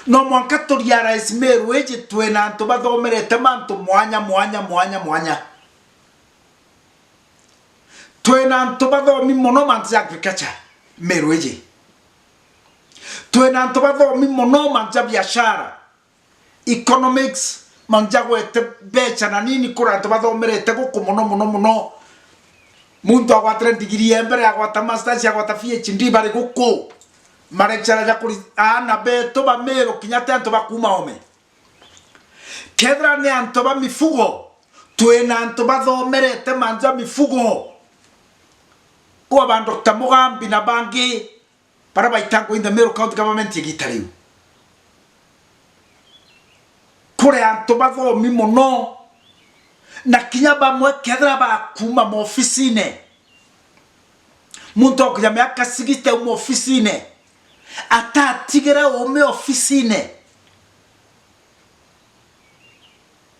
no mwanka tu realize Meru iji twina antu bathomerete mantu mwanya, mwanya, mwanya, mwanya. Twina antu bathomi mono mantu ja agriculture Meru iji. Twina antu bathomi mono mantu ja biashara, economics, mantu ja gwete mbeca na nini, kuri antu bathomerete guku mono, mono, mono. Muntu agwatire ndigiri ya mbere, agwata masters, agwata P H D, bari guku. Malecturer ja kuri-, aana betu ba Meru kinya ti antu ba kuuma oome. Kethira ni antu ba mifugo, twina antu bathomerete mantu ja mifugo. Kwa ba Doctor Mugambi na bangi, baria baitangwa in the Meru County Government igita riu. Kuri antu bathomi mono, na kinya bamwe kethira bakuuma maofisine, muntu akuja miaka sixty auma ofisine, atatigire uume ofisine.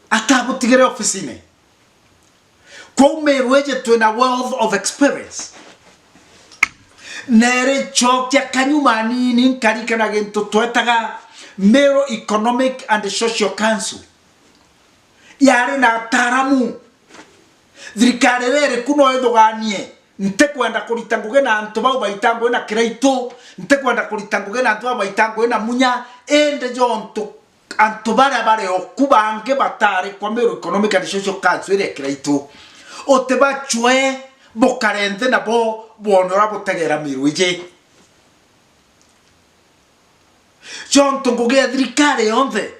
Atabutigire ofisine. Kwou Meru iji twina wealth of experience. Neri ncokia kanyuma anini nkarikana gintu twetaga Meru Economic and Social Council. Yari na ataaramu. Thirikari iria iri ku no ithuganie. Ntikwenda kurita ngugi na antu bau baita ngugi na Kiraitu, ntikwenda kurita ngugi na antu bau baita ngugi na Munya, indi jontu antu baria bari o ku bangi batari kwa Meru Economic and Social Council iria Kiraitu, utibacwe bukare nthi nabo bwone uria butegera Meru iji. Jontu ngugi ya thirikari yonthe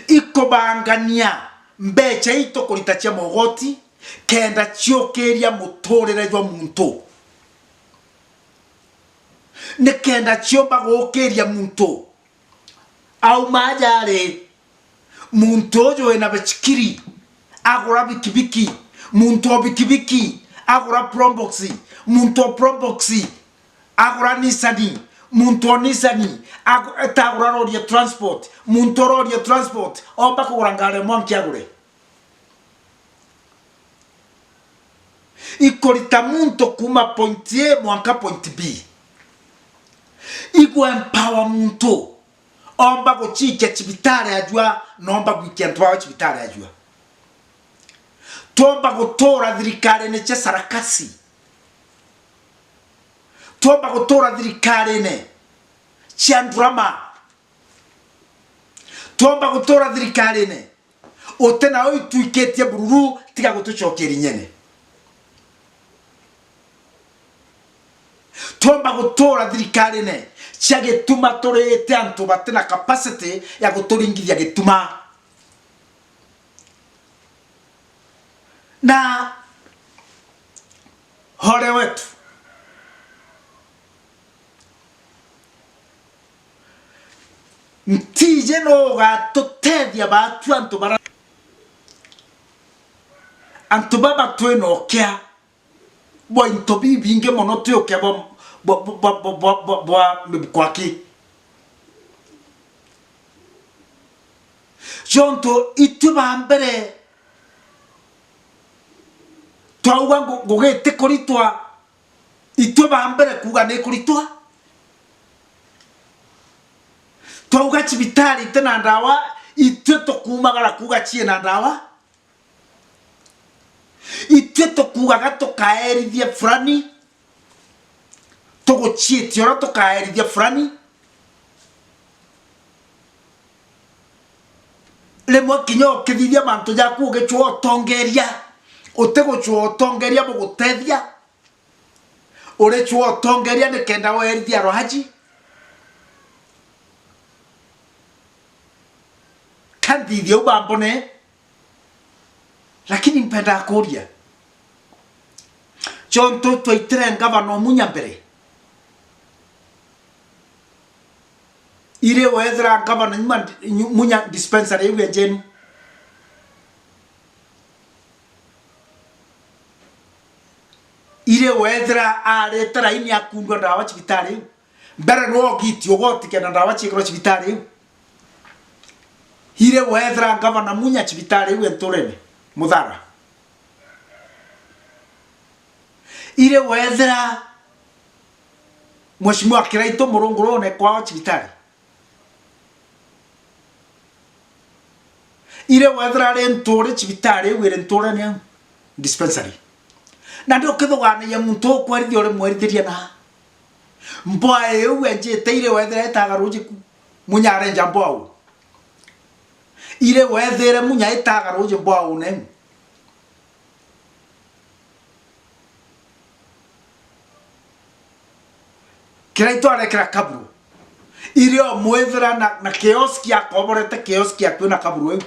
ikubangania mbeca ii tukurita cia mogoti kenda ciukiria muturire jwa muntu. Ni kenda ciumba guukiria muntu. Auma aja ri, muntu uju wina bicikiri, agura bikibiki, muntu o bikibiki, agura Probox, muntu o Probox, agura Nissan, muntu o Nissan, agu-, etagura lori ya transport, muntu o lori ya transport, omba kugura ngari ya mwanki agure. Ikurita muntu kuuma point A mwanka point B. Igu empower muntu, omba gucikia cibitari ajua, na omba gwikia antu bawe cibitari ajua. Twomba gutura thirikarine cia sarakasi. Twomba gutura thirikarine cia ndrama. Twomba gutura thirikarine, uti nao itwikitie bururu, tiga gutucokia irinyene. Twomba gutura thirikarine cia gituma turite antu batina capacity ya guturingithia gituma. Na ole wetu, ntiji no ugatutethia baatu antu bara, antu baba twina ukia bwa into bibingi mono, twi ukia bwa, bwa, bwa mibuko aki. Jontu itwe ba mbere twauga ngu-, ngugi itikuritwa, itwe ba mbere kuuga ni ikuritwa. Twauga cibitari iti na ndawa, itwe tukuumagara kuuga cii na ndawa. Itwe tukuugaga tukaerithia fulani, tuguciitie uria tukaerithia fulani. Rimwe kinya ukithithia mantu jaku ugicua utongeria, utigucua utongeria bugutethia. Uricua utongeria nikenda weerithia rwaji. Ka nthithia u bambone. Lakini mpenda kuuria, jontu twaitire ngavana o Munya mbere, iri weethira ngavana nyuma, nyu-, Munya dispensary iu ya Njenu, iri weethira arite raini akundwa ndawa cibitari iu? Mbere nwe ugiti ugotikena ndawa ciikirwa cibitari iu? Iri weethira ngavana Munya cibitari iu e Nturene, Muthara? Iri weethira Mheshimiwa Kiraitu Murungu rune kwao cibitari? Iri weethira ari Nturi cibitari iu iri Nturene au, dispensary. Na ndi ukithugaanagia muntu ukwerithia urimwerithiria na mboa iu enjite iri weethira itaga ruuji ku, Munya arenja mboa u. Iri weethire Munya itaga ruuji mboa u neu. Kiraitu arekera kaburu. Iri o mwithira na, na kioski akoborete kioski akui na kaburu iu.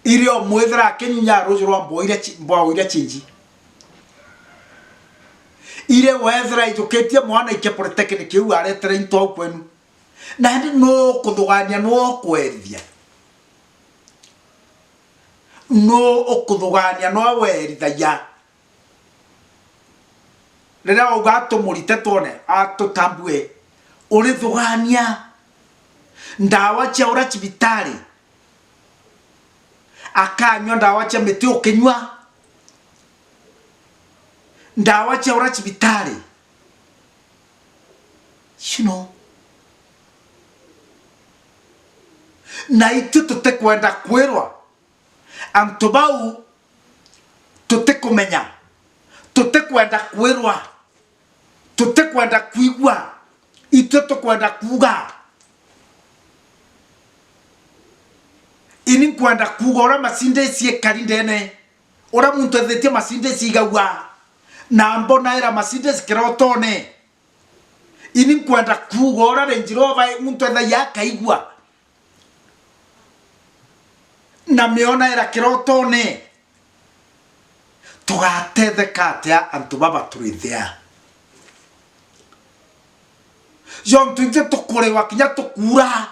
Iri o mwithira akinyunya ruuji rwa mboa iria ci-, mboa iria cinji. Iri weethira ijukitie mwana aikia polytechnic iu aretere into au kwenu. Nandi nuu ukuthugaania, nuu ukwerithia? Nuu ukuthugaania, nuu werithagia? Riria wauga atumurite twone, atutambue, urithugaania. Ndawa cia ura cibitari, akanyua ndawa cia miti ukinyua. Ndawa cia ura cibitari. You know. Na itwi tutikwenda kwirwa. Antu bau tutikumenya. Tutikwenda kwirwa. Tutikwenda kwigua. Itwi tukwenda kuuga. Ini nkwenda kuuga uria macindisi ikari ndene. Uria muntu ethitie macindisi igagua. Na mbonaira macindisi kirotone. Ini nkwenda kuuga uria Range Rover muntu ethagia akaigua. Na miona ira kirotone. Tugatetheka atia antu baba turi nthia? Jontu ithui tukuriwa kinya tukuura.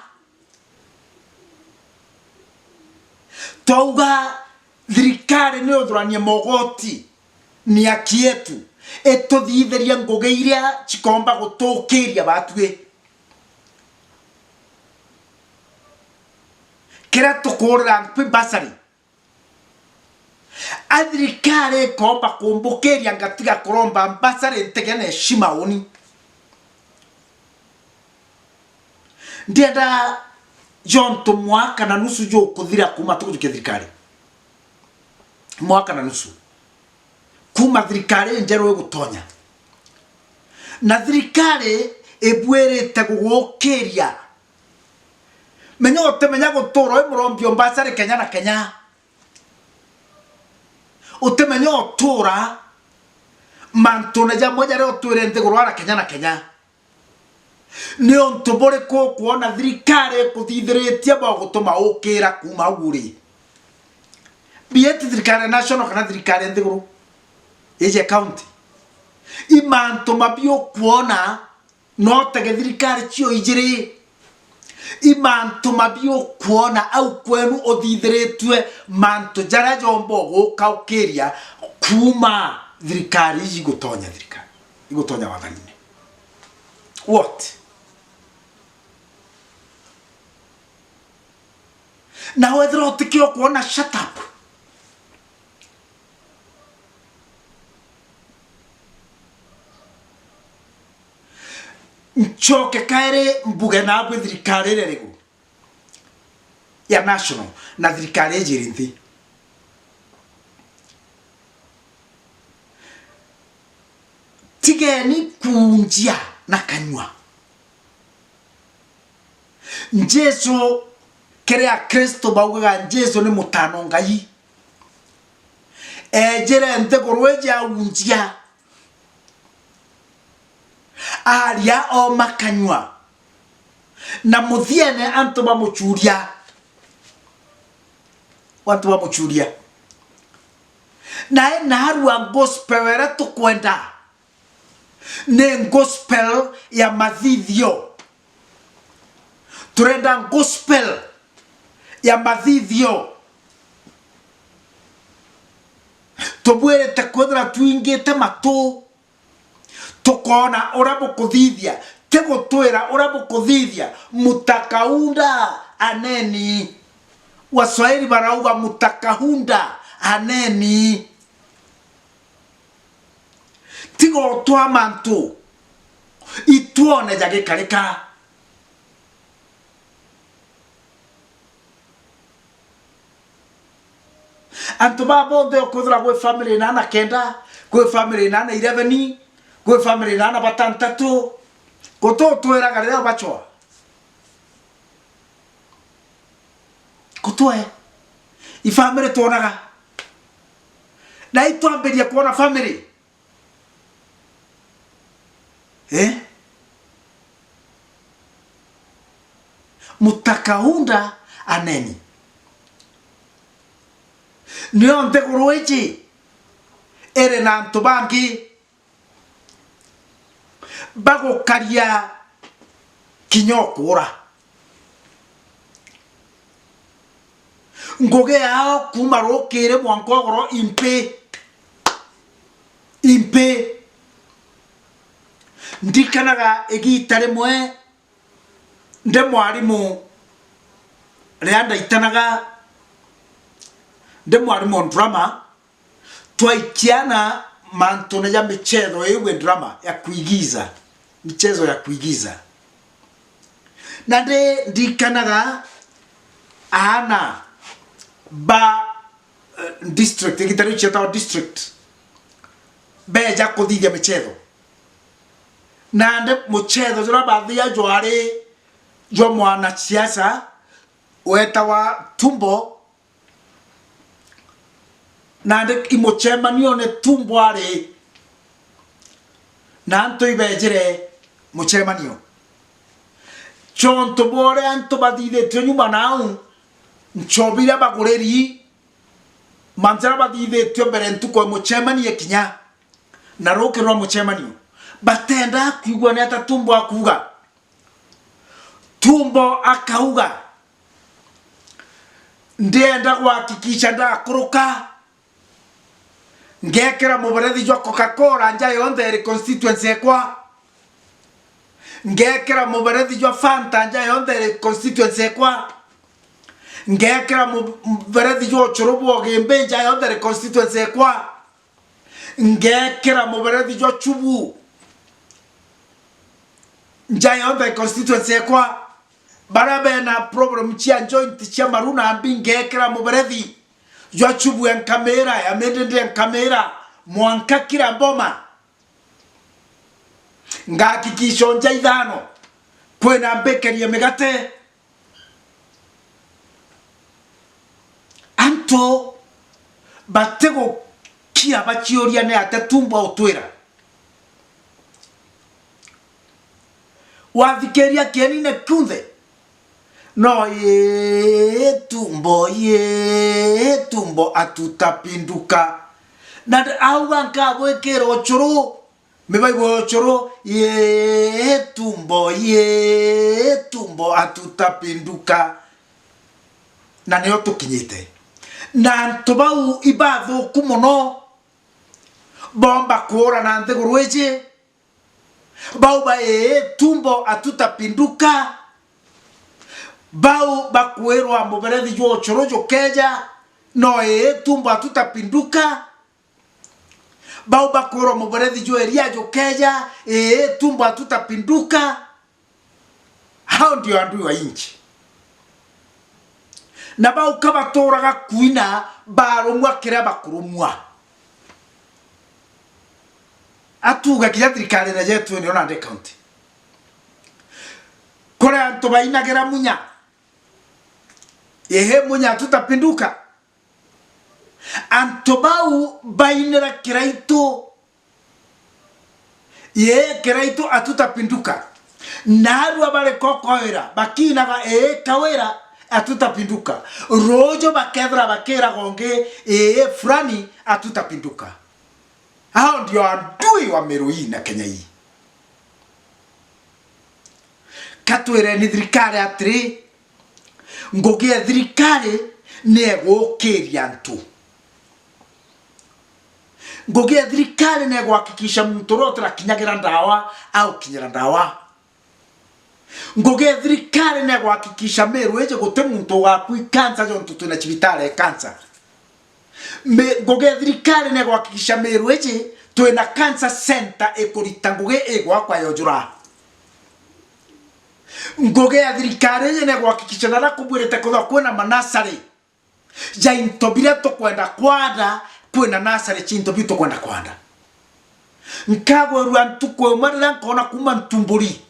Twauga thirikari ni uthuranie mogoti, ni haki yetu, ituthithirie ngugi iria cikomba gutukiria batwi. Kiria tukuurira nkwi bursary, a thirikari ikomba kumbukiria ngatiga kuromba bursary ntige na heshima uni. Ndienda jontu mwaka na nusu jukuthira kuma tukujukia thirikari. Mwaka na nusu. Kuma thirikari njeru igutonya. Na thirikari ibuirite gugukiria. Menya utimenya gutura wi murombi o bursary Kenya na Kenya. Utimenya utura mantune jamwe jaria utwire nthiguru ara Kenya na Kenya. Ni untu buriku ukwona thirikari ikuthithiritie bwa gutuma ukira kuma au uri? Be it thirikari ya national kana thirikari ya nthiguru, iji ya county. I mantu mabi ukwona, no tege thirikari cio ijiri. I mantu mabi ukwona au kwenu uthithiritue mantu jaria jomba uguka ukiria kuma thirikari iji igutonya thirikari, igutonya wathanine. What? Na wethira utikio kwona, shut up. Ncoke kairi mbuge naabwi, thirikari iria iriku ya national na thirikari iji iri nthi. Tigeni kuunjia na kanyua. Jesu, kiri Akristo baugaga Jesu ni Mutaana o Ngai, eejire nthiguru iji aunjia, aaria ooma kanyua, na muthiene antu bamucuuria. Antu bamucuuria. Nae naarua gospel iria tukwenda ni gospel ya mathithio. Turenda gospel ya mathithio. Tubwirite kwithira twingite matu, tukoona uria bukuthithia, ti gutwira uria bukuthithia. Mtakaunda aneni. Waswahili barauga, mtakaunda aneni. Tiga utwa mantu itwone jagikarika. Antu baa bonthe ukwithira gwi family inana kenda, gwi family inana eleven, gwi family inana batantatu, gututwiraga riria ubacwa. Gutwe. I family twonaga. Na itwambirie kwona family. Eh? Mtakaunda aneni. Nio nthiguru iji iri na antu bangi bagukaria kinya ukuura. Ngugi yao kuuma rukiri mwanka ugoro impi. Impi. Ndirikanaga igiita rimwe ndi mwarimu, riria ndaitanaga ndi mwarimu o drama, twaikiana mantune ja michetho iu e drama ya kuigiza, michezo ya kuigiza. Na ndi ndirikanaga aana ba, eh, district, igiita riu cietagwa district, beeja kuthithia michetho. Nandi muchetho juria bathia jwari jwa mwanasiasa wetawa Tumbo, nandi i mucemanione Tumbo ari, na antu ibeejire mucemanio. Ciontu bwa uria antu bathithitue nyuma nau, nchobi iria baguriri, mantu jaria bathithitue mbere ntuku ya mucemanio ikinya, na ruki rwa mucemanio, batenda kwigua ni ata Tumbo akuuga. Tumbo akauga, "Ndienda gwakikisha ndakuruka, ngekira muberethi jwa Coca-Cola nja yonthe iri constituency ekwa, ngekira muberethi jwa Fanta nja yonthe iri constituency ekwa, ngekira mu-, muberethi jwa ucuru bwa ugimbi nja yonthe iri constituency ekwa." Ngekira muberethi jwa Chubu nja yonthe constituency ekwa. Baria bena problem cia joint cia maru na mbi, ngekira muberethi jwa Chubu ya Nkamira, ya Mindindi ya Nkamira, mwanka kira boma. Ngakikisha o nja ithano kwina bakery ya migate. Antu batigukia baciuria ni atia Tumbo autwira. Wathikiria kienine kiunthe, no ii Tumbo, ii Tumbo atutapinduka. Na auga, "Nkabwikira ucuru." Mibaibu ya ucuru, ii Tumbo, ii Tumbo atutapinduka. Na nio tukinyite. Na antu bau ibathuku mono, bomba kuura na nthiguru iji, bauga, "Ii Tumbo atutapinduka." Bau bakwirwa muberethi jwa ucuru jukeja, no ii tumbo hatutapinduka. Bau bakwirwa muberethi jwa iria jukeja, ii tumbo hatutapinduka. Hao ndio adui wa nchi. Na bau ka baturaga kuina barumwa kiria bakurumwa. Atuga kinya thirikarine yetu ino Nandi County, kuria antu bainagira munya, ehe, munya hatutapinduka. Antu bau bainira Kiraitu, ii Kiraitu hatutapinduka. Narua bari ko Kawira, bakiinaga, ii Kawira hatutapinduka. Ruuju bakethira bakiraga ungi, ii fulani hatutapinduka. Hao ndio adui wa Meru hii na Kenya hii. Ka twireni thirikari atiri, ngugi ya thirikari ni egukiria antu. Ngugi ya thirikari ni eguhakikisha muntu uria utirakinyagira ndawa aukinyira ndawa. Ngugi ya thirikari ni eguhakikisha Meru iji guti muntu ugakua i cancer jontu twina cibitari ya cancer. Me-, ngugi ya thirikari ni eguhakikisha Meru iji twina cancer center ikurita ngugi igwakwa yojura. Ngugi ya thirikari iji ni eguhakikisha naria kubwirite kwithirwa kwina manasari ja into biria tukwenda kwanda, kwina nasari cia into biu tukwenda kwanda. Nkagwirua ntuku imwe riria nkoona kuuma Ntumburi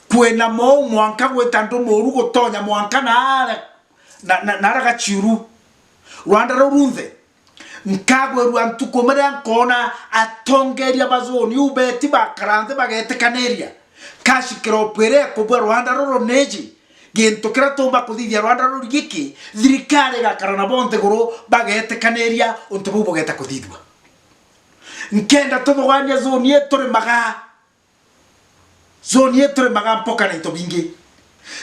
kwina mou mwanka gwita andu moru gutonya mwanka naara, na, na, naara Gaciuru, rwanda ruu runthe. Nkagwirua ntuku imwe riria nkoona atongeria ba zone iu beti bakara nthi bagetikaniria cash crop iria ikubua rwanda ruru niji, gintu kiria tuumba kuthithia rwanda ruru giki, thirikari igakara nabo nthiguru bagetikaniria untu buu bugeta kuthithua. Nkenda tuthugania zone ii turimaga, zone ii turimaga mpoka na into bingi.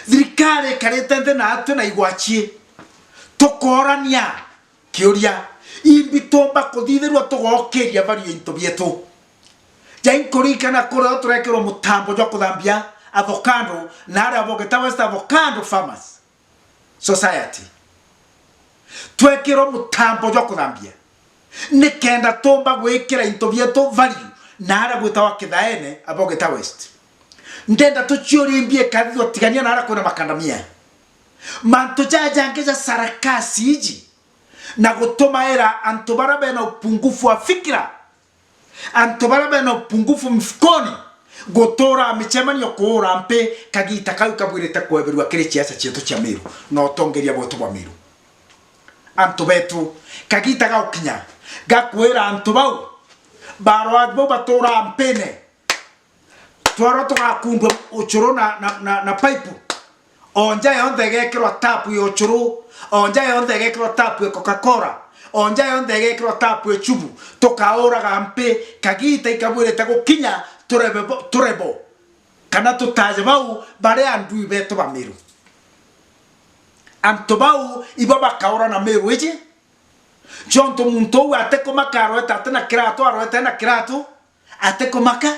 Thirikari ikarite nthi na atwi na igwachie, tukoorania kiuria, imbi tuumba kuthithirua tugookiria value ya into bietu? Jai nkuririkana kuria turekirwa mutambo jwa kuthambia avocado na aria Bogeta West Avocado Farmers Society. Twekirwa mutambo jwa kuthambia nikenda tuumba gwikira into bietu value na aria gwitawa Kithaene, Abogeta West. Ndenda tuciurie imbi ikathithua tigania na aria kwina makandamia. Mantu jaja jangi ja sarakasi iji na gutumaira antu baria bena upungufu wa fikira, antu baria bena upungufu mifukoni, gutuura micemanio kuura mpi kagiita kau kabwirite kweberua kiri ciaca cietu cia Meru na utongeria bwetu bwa Meru. Antu betu, kagiita gaukinya ga kwira antu bau, barwathi bau batuura mpine, twarwa tugakundwa ucuru na, na, na, na paipu. O nja yonthe igekirwa tapu ya ucuru, o nja yonthe igekirwa tapu ya Coca-Cola, o nja yonthe igekirwa tapu ya chubu. Tukauraga mpi, kagiita ikabwirite gukinya, turebe bo, turebo, kana tutaje bau bari andui betu ba Meru. Antu bau ibo bakaura na Meru iji, jontu muntu uu atikumaka arwete ati na kiratu, arwete na kiratu, atikumaka.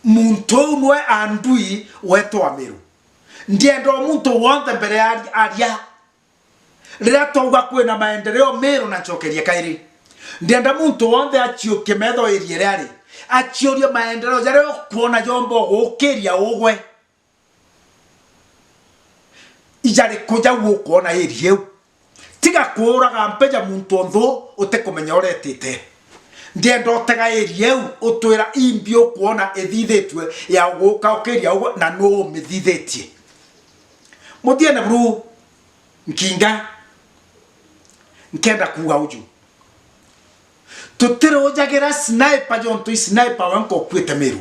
Muntu uu nwe andui wetu wa Meru. Ndienda o muntu wonthe mbere ya aria, riria twauga kwina maendeleo Meru na ncokeria kairi. Ndienda muntu wonthe aciukie metho iria riari, aciurie maendeleo jaria ukwona jomba ugukiria ugwe. Ijariku jau ukwona area iu? Tiga kuuraga mpi ja muntu onthu utikumenya uria etite. Ndienda utega area iu utwira imbi ukwona ithithitue ya guka ukiria ugwe na nuu umithithitie. Muthiene buru nkinga, nkenda kuuga uju. Tutirujagira sniper jontu i sniper wenka ukuite Meru.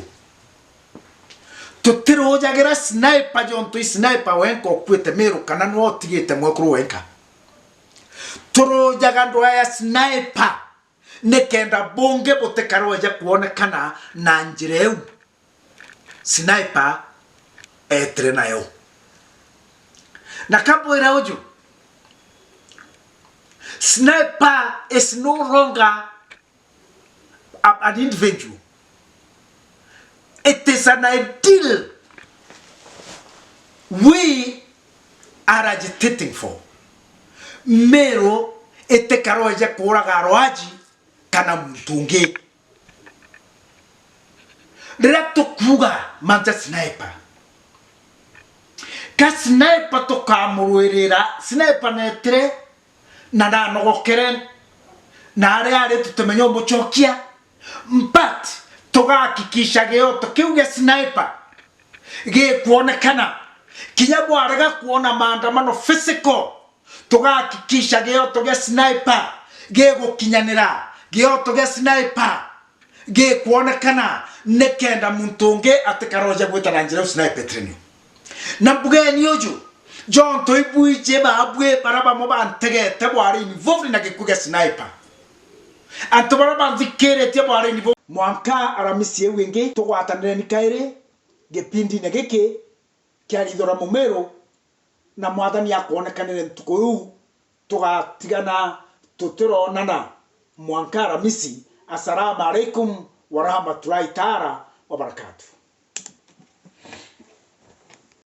Tutirujagira sniper jontu i sniper wenka ukuite Meru, kana nwe utigite mwekuru wenka. Turujaga ndwaa ya sniper nikenda bungi butikaroja kwonekana na njira iu sniper etire nayo. Na kambwira uju, sniper is no longer a, an individual. It is an ideal. We are agitating for Meru itikaroeje kuuraga arwaji kana muntu ungi. Riria tukuuga manja sniper, ka sniper tukamurwirira, sniper netire na nanogokere, na aria ari tutimenya umucokia, but tugahakikisha gioto kiu gia sniper gikwonekana. Kinya bwarega kwona maandamano physical, tugahakikisha gioto gia sniper gigukinyanira, gioto gia sniper gikwonekana, nikenda muntu ungi atikaroja gwita na njira iu sniper itire niu. Na mbugeni uju, jonto ibwiji babwi bara bamwe bantegete bwari involved na gikuu gia sniper. Antu bara banthikiritie bwari involved. Mwanka Aramisi iu ingi, tugwatanireni kairi gipindine giki kia Ritho ra Mumiru, na Mwathani akwonekanire ntuku iu, tugatigana tutironana mwanka Aramisi. Assalamu alaikum warahmatullahi taala wabarakatuh.